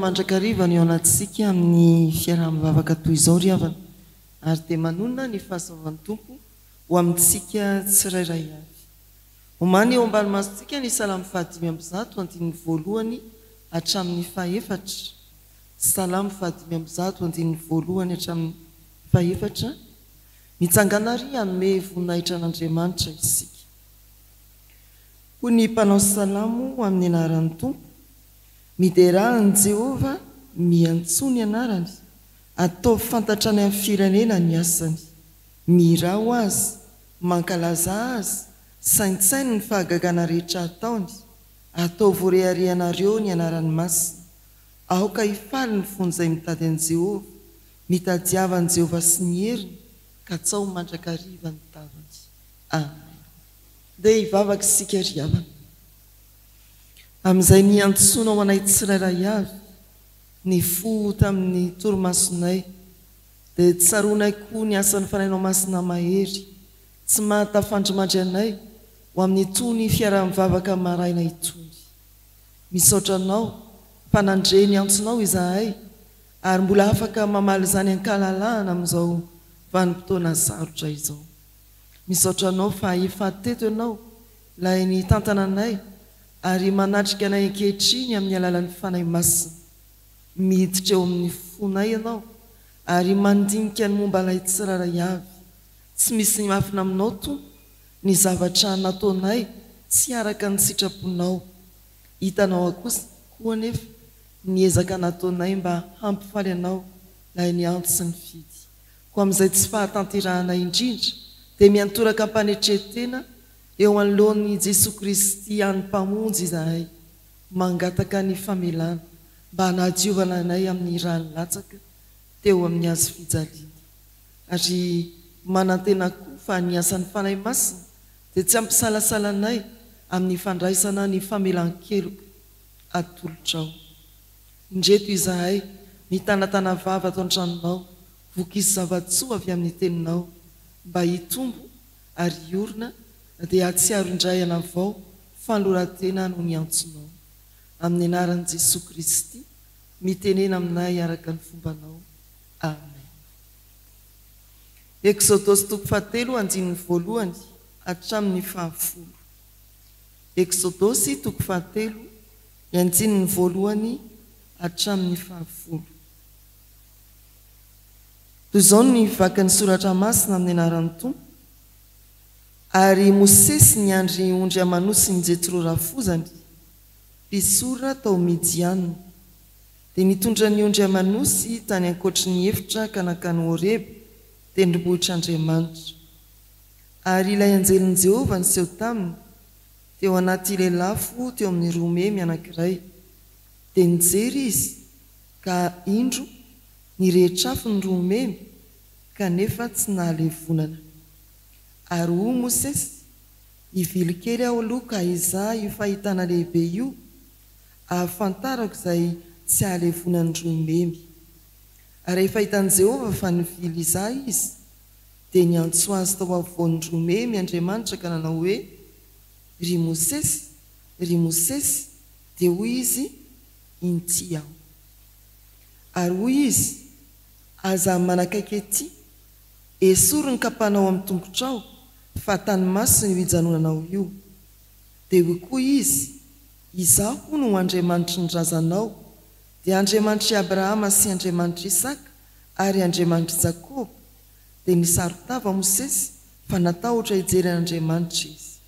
mandrakariva ny ao anatintsika amin'ny fiaraha-mivavaka toy izao ry havana ary dia manonona ny fahasoavan'ny Tompo ho amintsika tsirairay avy. Omany eo ambany masontsika ny Salamo fahadimy amby zato andininy voalohany hatramin'ny fahefatra. Salamo fahadimy amby zato andininy voalohany hatramin'ny fahefatra. Mitsangàna àry hanome voninahitra an'Andriamanitra isika. Hoy ny mpanao salamo amin'ny anaran'ny Tompo, Miderà an'i Jehovah, miantsoa ny anarany, ataovy fantatra any amin'ny firenena ny asany. Mihirà ho Azy, mankalazà Azy, saintsaino ny fahagagana rehetra ataony, ataovy ho reharehanareo ny anarany masina. Aoka hifaly ny fon'izay mitady an'i Jehovah, mitadiava an'i Jehovah sy ny heriny, katsaho mandrakariva ny tavany. Amen. Ndeha hivavaka isika ry havana. Amin'izay niantsoanao anay tsirairay avy, nifoha tamin'ny torimasonay, dia tsaroanay koa ny asan'ny Fanahinao Masina mahery, tsy mahatafandrimandry anay ho amin'itony fiaraha-mivavaka maraina itony. Misaotra Anao fa nandre ny antsonao izahay ary mbola afaka mamaly izany an-kalalahana amin'izao vanim-potoana sarotra izao. Misaotra Anao fa efa teto Ianao, ilay nitantana anay ary manatrika anay ankehitriny amin'ny alalan'ny Fanahy Masina. Miditra eo amin'ny fonay Ianao ary mandinika ny momba anay tsirairay avy. Tsy misy miafina Aminao, Tompo, ny zavatra nataonay tsy araka ny sitraponao. Hitanao kosa koa anefa ny ezaka nataonay mba hampifaly Anao, ilay niantso sy nifidy. Koa amin'izay tsy fahatanterahana indrindra dia miantoraka am-panetren-tena eo anoloan'i Jesoa Kristy hany Mpamonjy izahay, mangataka ny famelana mba hanadiovana anay amin'ny rany latsaka teo amin'ny hazofijaliana. Ary manantena koa fa ny asan'ny Fanahy Masina dia tsy hampisalasala anay amin'ny fandraisana ny famelan-keloka atolotrao. Indreto izahay, mitanatana vava ato an-tranonao, vokiso zava-tsoa avy amin'ny teninao, mba hitombo ary hiorina, dia hahatsiaro indray hanavao fanoloran-tena noho ny antsonao. Amin'ny anaran'i Jesoa Kristy, mitenena aminay araka ny fombanao. Amen. Eksodosy toko fahatelo andininy voalohany hatramin'ny fahafolo. Eksodosy toko fahatelo ny andininy voalohany hatramin'ny fahafolo. Toy izao ny vakin'ny Soratra Masina amin'ny anaran'ny Tompo, Ary Mosesy niandry ondry aman'osin'i Jetro rafozany, mpisora tao Midiana. Dia nitondra ny ondry aman'osy tany ankoatry ny efitra ka nankany Horeba, tendrombohitr'Andriamanitra. Ary ilay anjelin'i Jehovah niseho taminy, teo anaty lelafo teo amin'ny roimemy anankiray. Dia nijery izy, ka indro, nirehitr'afo ny roimemy, kanefa tsy nahalevonana. Ary hoy Mosesy, Hivily kely aho aloha ka hizaha io fahitana lehibe io, ahafantarako izay tsy hahalevonan'ny roimemy. Ary rehefa hitan'i Jehovah fa nivily hizaha izy, dia niantso azy tao afovoan'ny roimemy Andriamanitra ka nanao hoe, Ry Mosesy, ry Mosesy! Dia hoy izy, Inty aho. Ary hoy izy, Aza manakaiky ety, esory ny kapanao amin'ny tongotrao, fa tany masina io ijanonanao io. Dia hoy koa izy, Izaho hono ho Andriamanitry ny razanao, dia Andriamanitr'i Abrahama sy Andriamanitr'Isaka ary Andriamanitr'i Jakoba. Dia nisaron-tava Mosesy, fa natahotra hijery an'Andriamanitra izy.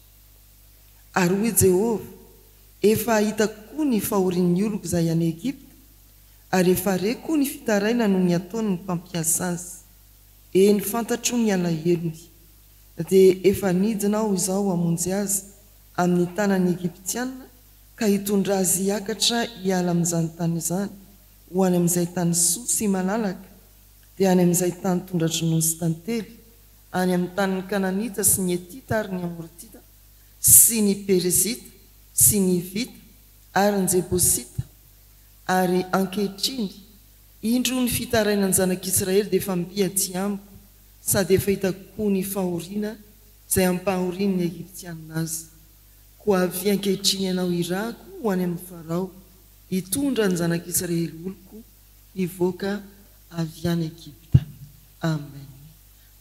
Ary hoy Jehovah, Efa hitako koa ny fahorian'ny oloko izay any Egypta, ary efa reko ny fitarainany noho ny ataon'ny mpampiasa azy. Eny, fantatro ny alahelony. Dia efa nidina Aho izao hamonjy azy amin'ny tanan'ny Egyptiana ka hitondra azy hiakatra hiala amin'izany tany izany ho any amin'izay tany soa sy malalaka, dia any amin'izay tany tondra-dronono sy tantely, any amin'ny tanin'ny Kananita sy ny Hetita ary ny Amortita sy ny Perizita sy ny Hivita ary ny Jebosita, ary ankehitriny, indro ny fitarainan'ny zanak'Israely dia efa mby aty amiko, sady efa hitako koa ny fahoriana izay ampahorian'ny Egyptiana azy. Koa avia ankehitriny ianao hirahako ho any amin'i Farao. hitondra ny zanak'Israely oloko hivoaka avy any Egypta. Amen.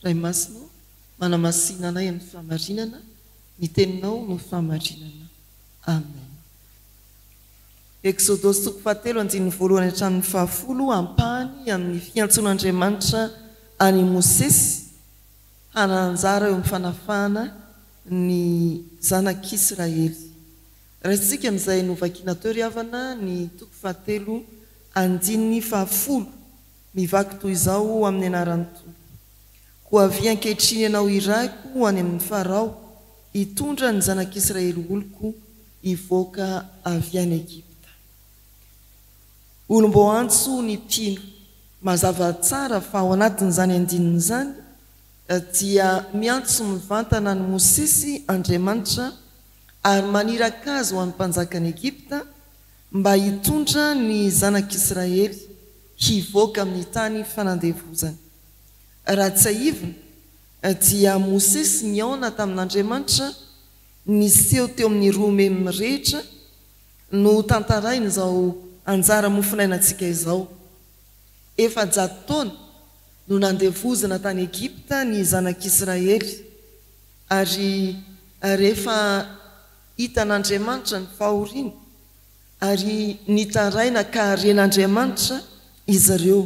Ray Masina ô, manamasina anay amin'ny fahamarinana, ny Teninao no fahamarinana. Amen. Eksodosy toko fahatelo andininy voalohany hatramin'ny fahafolo, ampahany amin'ny fiantsoan'Andriamanitra an'i Mosesy hanana anjara eo amin'ny fanafahana ny zanak'Israely. Raisintsika amin'izay novakina teo ry havana ny toko fahatelo andininy fahafolo, mivaky toy izao amin'ny anaran'ny Tompo, Koa avia ankehitriny ianao hirahiko ho any amin'i Farao, hitondra ny zanak'Israely oloko hivoaka avy any Egypta. Olom-boaantso ny mpino. Mazava tsara fa ao anatin'izany andininy izany dia miantso mivantana an'i Mosesy Andriamanitra ary maniraka azy ho an'ny mpanjakan'i Egypta mba hitondra ny zanak'Israely hivoaka amin'ny tany fanandevozana. Raha tsiahivina dia Mosesy nihaona tamin'Andriamanitra niseho teo amin'ny roimemy mirehitra no tantarain'izao anjara mofonainantsika izao. 400 taona no nandevozana tany Egypta ny zanak'Israely, ary rehefa hitan'Andriamanitra ny fahoriany ary nitaraina ka ren'Andriamanitra izy ireo,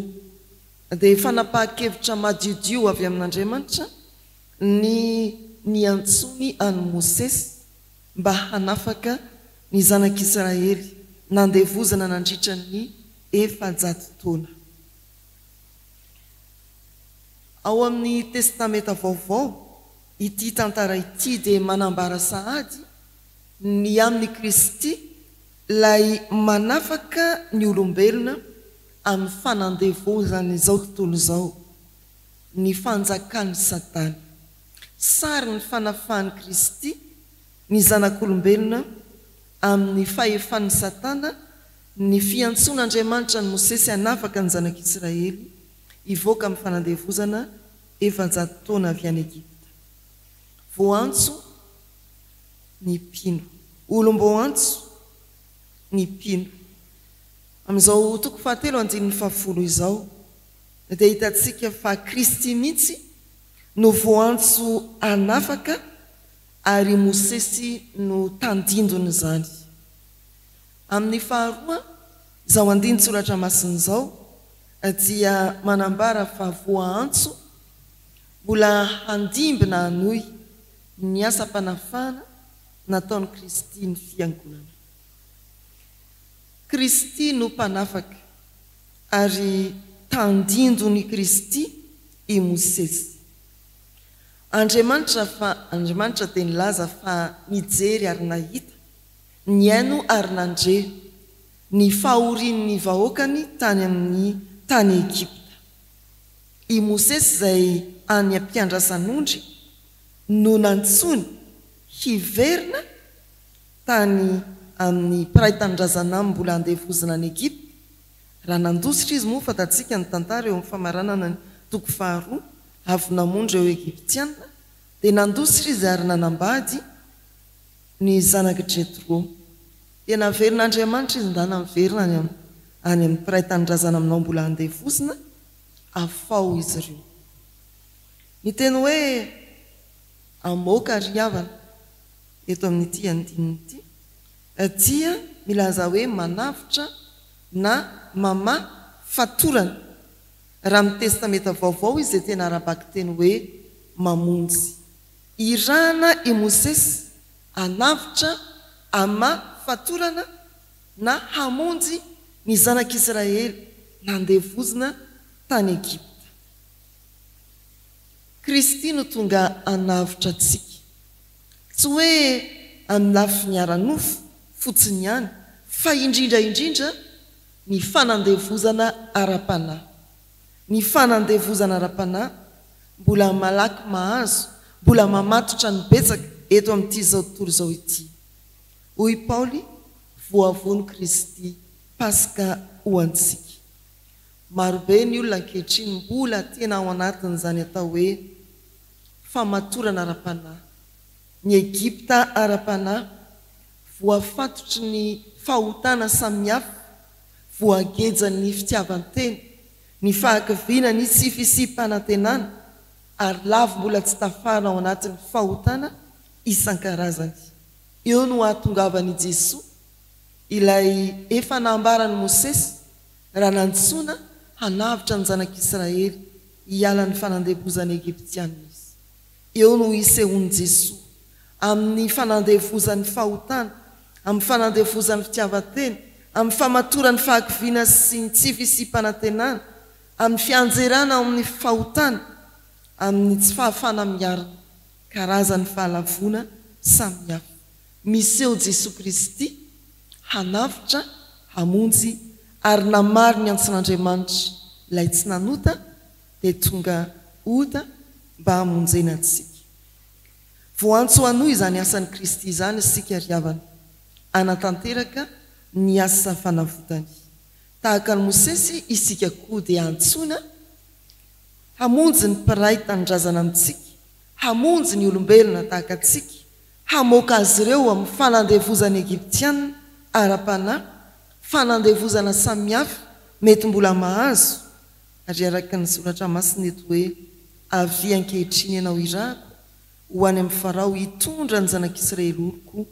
dia fanapahan-kevitra madiodio avy amin'Andriamanitra ny niantsoany an'i Mosesy mba hanafaka ny zanak'Israely nandevozana nandritra ny 400 taona. Ao amin'ny Testamenta Vaovao, ity tantara ity dia manambara sahady ny amin'i Kristy, ilay manafaka ny olombelona amin'ny fanandevozan'izao tontolo izao, ny fanjakan'i Satana. Sarin'ny fanafahan'i Kristy ny zanak'olombelona amin'ny fahefan'i Satana ny fiantsoan'Andriamanitra an'i Mosesy hanafaka ny zanak'Israely hivoaka amin'ny fanandevozana 400 taona avy any Egypta. Voantso ny mpino. Olom-boantso ny mpino. Amin'izao toko fahatelo andininy fahafolo izao dia hitantsika fa Kristy mihitsy no voantso hanafaka ary i Mosesy no tandindon'izany. Amin'ny faharoa, izao andinin-tsoratra masina izao dia manambara fa voaantso mbola handimby na hanohy ny asam-panafahana nataon'i Kristy ny Fiangonana. Kristy no Mpanafaka ary tandindon'i Kristy i Mosesy. Andriamanitra fa Andriamanitra dia nilaza fa nijery ary nahita, nihaino ary nandre, ny fahorian'ny vahoakany tany amin'ny tany Egypta. I Mosesy izay any am-piandrasan'ondry no nantsoiny hiverina tany amin'ny mpiray tanindrazana aminy mbola andevozina any Egypta. Raha nandositra izy moa fantatsika ny tantara eo amin'ny famaranana ny toko faharoa, avy namono ireo Egyptiana, dia nandositra izy ary nanambady ny zanak'i Jetro. Dia naverin'Andriamanitra izy ndana miverina any any amin'ny mpiray tanindrazana aminao mbola andevozina, afaho izy ireo. Ny teny hoe amoaka ry havana eto amin'ity andininy ity dia milaza hoe manavotra na mamaha fatorana. Raha amin'ny Testamenta Vaovao izy dia tena ara-bakiteny hoe mamonjy. Irahana i Mosesy hanavotra, hamaha fatorana na hamonjy ny zanak'Israely nandevozina tany Egypta. Kristy no tonga hanavotra antsika. Tsy hoe amin'ny lafiny ara-nofo fotsiny ihany, fa indrindra indrindra ny fanandevozana ara-panahy. Ny fanandevozana ara-panahy mbola malaky mahazo, mbola mamatotra ny betsaka eto amin'ity izao tontolo izao ity. Hoy Paoly, Voavono Kristy Paska ho antsika. Marobe ny olona ankehitriny mbola tena ao anatin'izany atao hoe famatorana ara-panahy. Ny Egypta ara-panahy, voafatotry ny fahotana samihafa. Voagejan'ny fitiavan-tena, ny fahakiviana, ny tsy fisiam-panantenana, ary lavo mbola tsy tafarina ao anatin'ny fahotana isan-karazany. Eo no ahatongavan'i Jesoa, ilay efa nambaran'i Mosesy raha nantsoina hanavotra ny zanak'Israely hiala ny fanandevozan'ny Egyptiana izy. Eo no isehoan'i Jesoa, amin'ny fanandevozan'ny fahotana, amin'ny fanandevozan'ny fitiavan-tena, amin'ny famatoran'ny fahakiviana sy ny tsy fisiam-panantenana, amin'ny fianjerana ao amin'ny fahotana, amin'ny tsy fahafahana miarina karazan'ny fahalavoana samihafa. Miseho Jesoa Kristy hanavotra, hamonjy ary namaly ny antson'Andriamanitra ilay tsy nanota dia tonga ota mba hamonjena antsika. Voantso hanohy izany asan'i Kristy izany isika ry havana, hanatanteraka ny asa fanavotany. Tahaka an'i Mosesy isika koa dia antsoina hamonjy ny mpiray tanindrazana amintsika, hamonjy ny olombelona tahaka antsika, hamoaka azy ireo amin'ny fanandevozan'ny Egyptiana ara-panahy, fanandevozana samihafa mety mbola mahazo, ary araka ny Soratra Masina eto hoe, Avia ankehitriny ianao irahako ho any amin'i Farao hitondra ny zanak'Israely oloko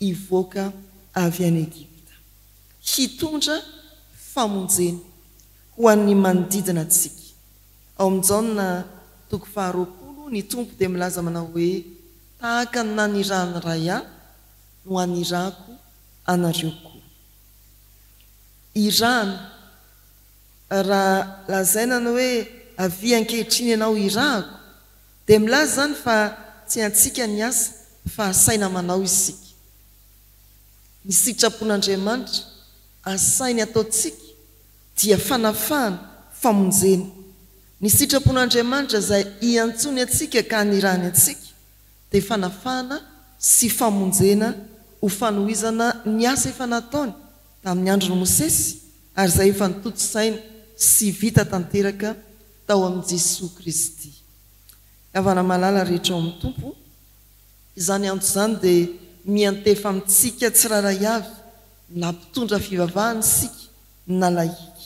hivoaka avy any Egypta. Hitondra famonjena ho an'ny manodidina antsika. Ao amin'ny Jaona toko faharoapolo, ny Tompo dia milaza manao hoe, Tahaka ny nanirahan'ny Ray Ahy no anirahako anareo koa. Irahana. Raha lazaina ny hoe avia ankehitriny ianao irahako dia milaza izany fa tsy antsika ny asa fa asaina manao isika. Ny sitrapon'Andriamanitra asainy ataontsika dia fanafahana, famonjena. Ny sitrapon'Andriamanitra izay iantsoany antsika ka anirahany antsika dia fanafahana sy famonjena ho fanohizana ny asa efa nataony tamin'ny andron'i Mosesy ary izay efa notontosaina sy vita tanteraka tao amin'i Jesoa Kristy. Havana malala rehetra ao amin'ny Tompo, izany antso izany dia miantefa amintsika tsirairay avy na mpitondra fivavahana isika na lahika.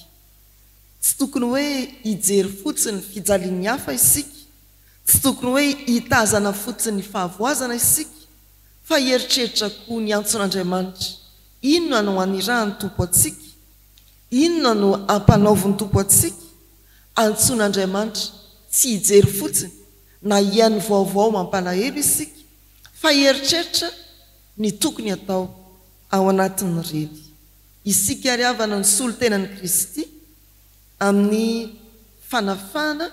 Tsy tokony hoe hijery fotsiny ny fijalian'ny hafa isika, tsy tokony hoe hitazana fotsiny ny fahavoazana isika, fa hieritreritra koa ny antson'Andriamanitra Inona no anirahan'ny Tompo antsika? Inona no ampanaovin'ny Tompo antsika? Antsoin'Andriamanitra tsy hijery fotsiny na hihaino vaovao mampalahelo isika, fa hieritreritra ny tokony hatao ao anatin'ireny. Isika ry havana no solontenan'i Kristy amin'ny fanafahana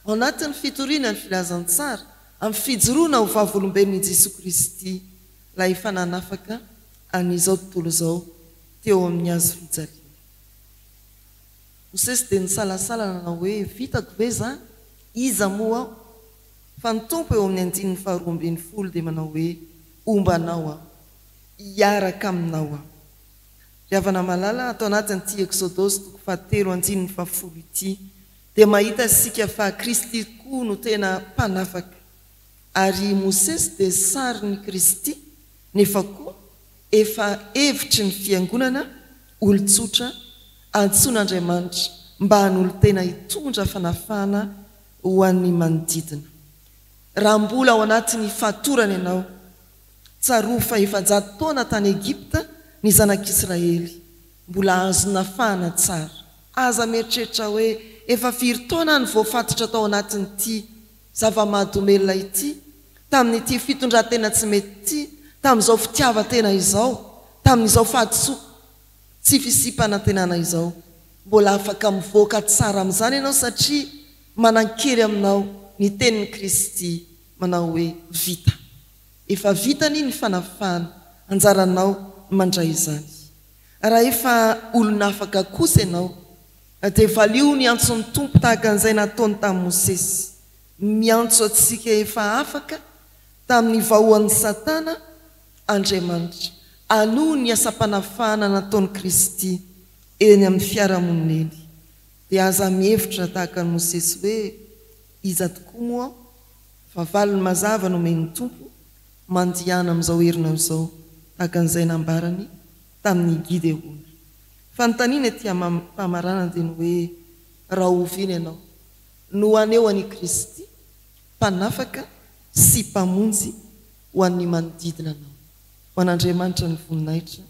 ao anatin'ny fitoriana ny filazantsara, amin'ny fijoroana ho vavolombelon'i Jesoa Kristy Ilay efa nanafaka an'izao tontolo izao teo amin'ny hazo fijaliana. Mosesy dia nisalasala nanao hoe, Vitako ve izany? Iza moa aho? Fa ny Tompo eo amin'ny andininy faharoa ambinifolo dia manao hoe, Homba anao Aho. Hiaraka aminao Aho. Ry havana malala, ato anatin'ity Eksodosy toko fahatelo andininy fahafolo ity dia mahita isika fa Kristy koa no tena Mpanafaka. Ary i Mosesy dia sarin'i Kristy, nefa koa efa hevitry ny Fiangonana, olon-tsotra, antsoin'Andriamanitra mba hanolo-tena hitondra fanafahana ho an'ny manodidina. Raha mbola ao anatin'ny fatorana ianao, tsarovy fa 400 taona tany Egypta ny zanak'Israely, mbola azo nafahana tsara. Aza mieritreritra hoe efa firy taona aho no voafatotra tao anatin'ity zava-mahadomelina ity, tamin'ity fitondran-tena tsy mety ity, tamin'izao fitiavan-tena izao, tamin'izao fahadisoa tsy fisiam-panantenana izao. Mbola afaka mivoaka tsara amin'izany ianao satria manan-kery aminao ny tenin'i Kristy manao hoe vita. Efa vitany ny fanafahana, anjaranao ny mandray izany. Raha efa olon'afaka kosa ianao, dia valio ny antson'ny Tompo tahaka an'izay nataony tamin'i Mosesy. Miantso antsika efa afaka tamin'ny vahoan'i Satana Andriamanitra, hanohy ny asam-panafahana nataon'i Kristy eny amin'ny fiarahamonina eny. Dia aza mihevitra tahaka an'i Mosesy hoe, Iza tokoa moa aho? Fa valiny mazava nomen'ny Tompo, Mandehana amin'izao herinao izao, tahaka an'izay nambarany tamin'i Gideona. Fanontaniana ety am-pamaranana dia ny hoe, Rahoviana ianao no haneho an' i Kristy, Mpanafaka sy Mpamonjy ho an'ny manodidina anao? Ho an'Andriamanitra ny voninahitra.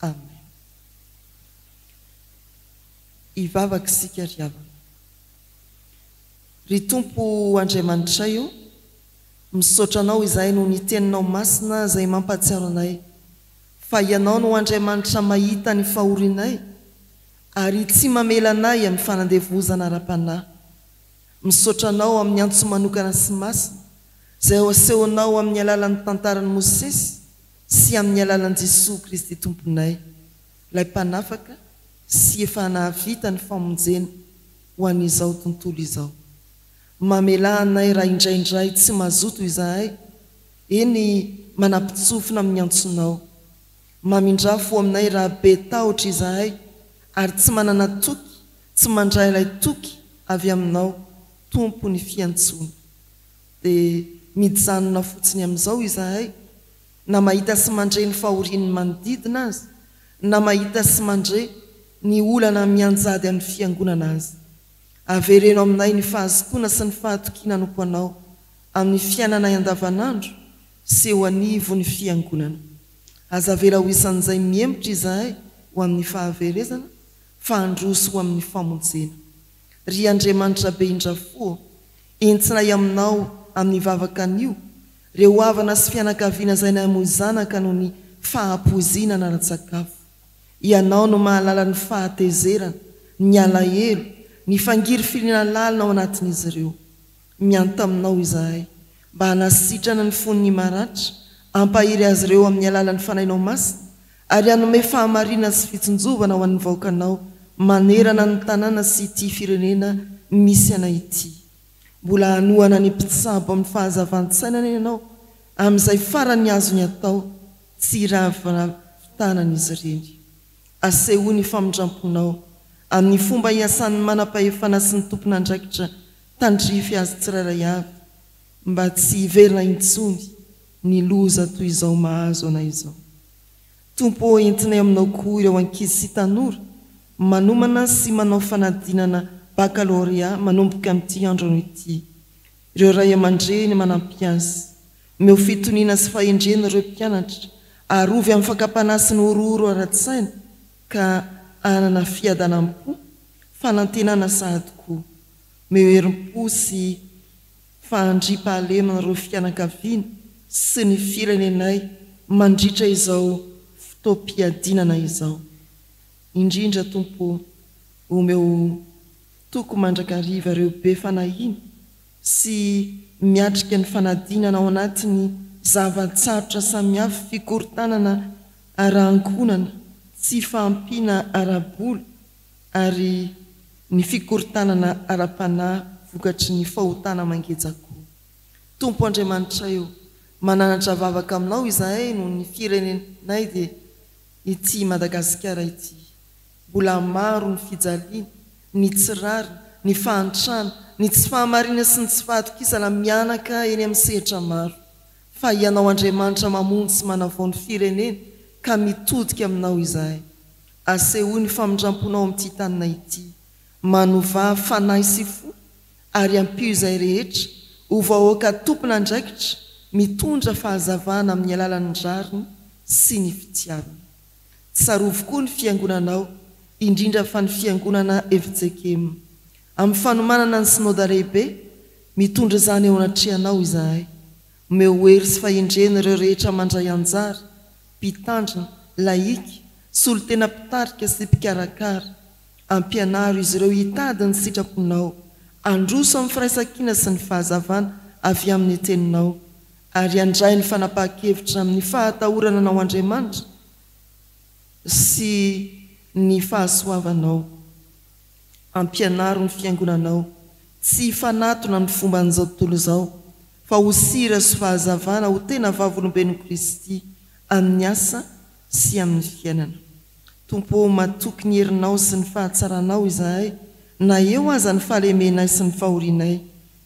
Amen. Hivavaka isika ry havana. Ry Tompo Andriamanitray ô, misaotra Anao izahay noho ny Teninao masina izay mampahatsiaro anay fa Ianao no Andriamanitra mahita ny fahorianay ary tsy mamela anay amin'ny fanandevozana ara-panahy. Misaotra Anao amin'ny antso manokana sy masina izay asehonao amin'ny alalan'ny tantaran'i Mosesy sy amin'ny alalan'i Jesoa Kristy Tomponay, ilay Mpanafaka sy efa nahavita ny famonjena ho an'izao tontolo izao. Mamelà anay raha indraindray tsy mazoto izahay, eny manampitsofina amin'ny antsonao. Mamindrà fo aminay raha be tahotra izahay ary tsy manana toky, tsy mandray ilay toky avy aminao, Tompo ny fiantsoana. Dia mijanona fotsiny amin'izao izahay, na mahita sy mandre ny fahorian'ny manodidina aza, na mahita sy mandre ny olana mianjady amin'ny fiangonana aza. Avereno aminay ny fahazotoana sy ny fahatokiana hanompo Anao amin'ny fiainanay andavanandro sy eo anivon'ny fiangonana. Aza avela ho isan'izay mihemotra izahay ho amin'ny fahaverezana, fa handroso ho amin'ny famonjena. Ry Andriamanitra be indrafo ô, entsinay aminao amin'ny vavaka anio ireo havana sy fianakaviana izay namoy zanaka noho ny fahapoizinana ara-tsakafo. Ianao no mahalala ny fahatezerana, ny alahelo, ny fangirifiriana lalina ao anatin'izy ireo. Miantso aminao izahay mba hanasitrana ny fon'ny maratra, hampahery azy ireo amin'ny alalan'ny Fanahinao Masina, ary hanome fahamarinana sy fitsinjovana ho an'ny vahoakanao manerana ny tanàna sy ity firenena misy anay ity. Mbola hanohana ny mpitsabo amin'ny fahazavan-tsaina anie ianao amin'izay farany azony atao tsy hiraviravin-tanana izy ireny. Asehoy ny famindram-ponao amin'ny fomba iasan'ny manam-pahefana sy ny tompon'andraikitra tandrify azy tsirairay avy mba tsy hiverina intsony ny loza toy izao mahazo anay izao. Tompo ô entinay aminao koa ireo ankizy sy tanora manomana sy manao fanadinana baccalauréat manomboka amin'ity andro anio ity. Ireo ray aman-dreny manampy azy. Omeo fitoniana sy fahendrena ireo mpianatra. Arovy amin'ny fakam-panahy sy ny horohoro ara-tsaina ka hanana fiadanam-po, fanantenana sahady koa. Omeo herim-po sy fahandriam-pahalemana ireo fianakaviana sy ny firenenay mandritra izao fotoam-piadinana izao. Indrindra Tompo ô, omeo toky mandrakariva ireo be fanahiana sy miatrika ny fanadinana ao anatin'ny zava-tsarotra samihafa, fikorontanana ara-ankohonana, tsy fahampiana ara-bola ary ny fikorontanana ara-panahy vokatry ny fahotana mangeja koa. Tompo Andriamanitray ô, mananatra vavaka aminao izahay noho ny firenenay dia ity Madagasikara ity. Mbola maro ny fijaliana, ny tsy rariny, ny fahantrana, ny tsy fahamarinana sy ny tsy fahatokisana mihanaka eny amin'ny sehatra maro. Fa Ianao Andriamanitra mamonjy sy manavao ny firenena ka mitodika aminao izahay. Asehoy ny famindramponao amin'ity taninay ity. Manovà fanahy sy fo ary ampio izay rehetra ho vahoaka tompon'andraikitra mitondra fahazavana amin'ny alalan'ny rariny sy ny fitiavana. Tsarovy koa ny Fiangonanao, indrindra fa ny Fiangonana fjkm. Amin'ny fanomanana ny Synoda Lehibe, mitondra izany eo anatrehanao izahay. Omeo hery sy fahendrena ireo rehetra mandray anjara, mpitandrina, lahika, solontena mpitarika sy mpikarakara. Ampianaro izy ireo hitady ny sitraponao, handroso amin'ny firaisankina sy ny fahazavana avy amin'ny Teninao, ary handray ny fanapahan-kevitra amin'ny fahatahorana Anao Andriamanitra sy ny fahasoavanao. Ampianaro ny Fiangonanao tsy hifanatona amin'ny fomban'izao tontolo izao, fa ho sira sy fahazavana ho tena vavolombelon'i Kristy amin'ny asa sy amin'ny fiainana. Tompo ô, matoky ny herinao sy ny fahatsaranao izahay, na eo aza ny fahalemenay sy ny fahorianay,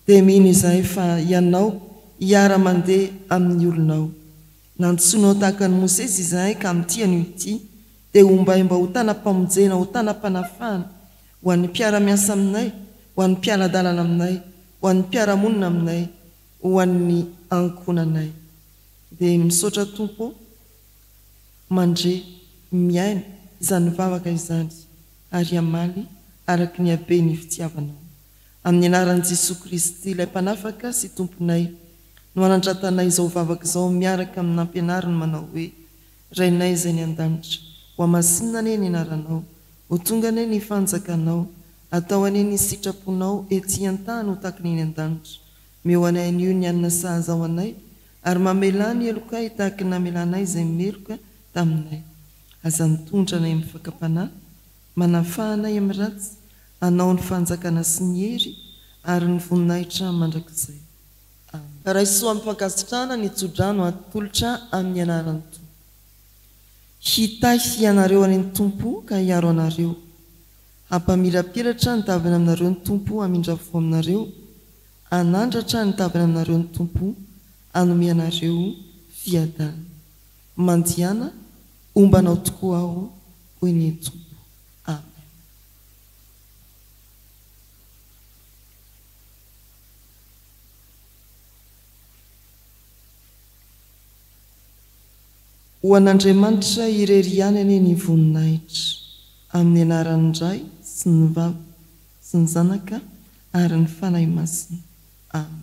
dia mino izahay fa Ianao hiara-mandeha amin'ny olonao. Nantsoinao tahaka an'i Mosesy izahay ka amin'ity anio ity, Dia ombay mba ho tanam-pamonjena, ho tanam-panafahana ho an'ny mpiara-miasa aminay, ho an'ny mpiara-dalana aminay, ho an'ny mpiara-monina aminay, ho an'ny ankohonanay. Dia misaotra Tompo ô, mandre, mihaino izany vavaka izany ary hamaly araka ny haben'ny fitiavanao. Amin'ny anaran'i Jesoa Kristy ilay Mpanafaka sy Tomponay no anandratanay izao vavaka izao miaraka amin'ny nampianariny manao hoe, Rainay izay any an-danitra, hohamasinina anie ny anaranao, ho tonga anie ny fanjakanao, atao anie ny sitraponao ety an-tany ho tahaka ny eny an-danitra. Meo anay anio ny hanina sahaza ho anay, ary mamelà ny helokay tahaka ny namelanay izay meloka taminay. Aza mitondra anay amin'ny fakam-panahy, manafaha anay amin'ny ratsy, Anao ny fanjakana sy ny hery ary ny voninahitra mandrakizay. Amen. Raiso amim-pankasitrahana ny tsodrano atolotra amin'ny anaran'ny Tompo. Hitahy anareo anie ny Tompo ka hiaro anareo. Hampamirapiratra ny tavany aminareo ny Tompo hamindra fo aminareo. Hanandratra ny tavany aminareo ny Tompo hanome anareo fiadanana. Mandihana, homba anao tokoa aho, hoy ny Tompo. Amen. Ho an'Andriamanitra irery ihany anie ny voninahitra, amin'ny anaran'ny Ray sy ny Vavy sy ny Zanaka ary ny Fanahy Masina. Amen.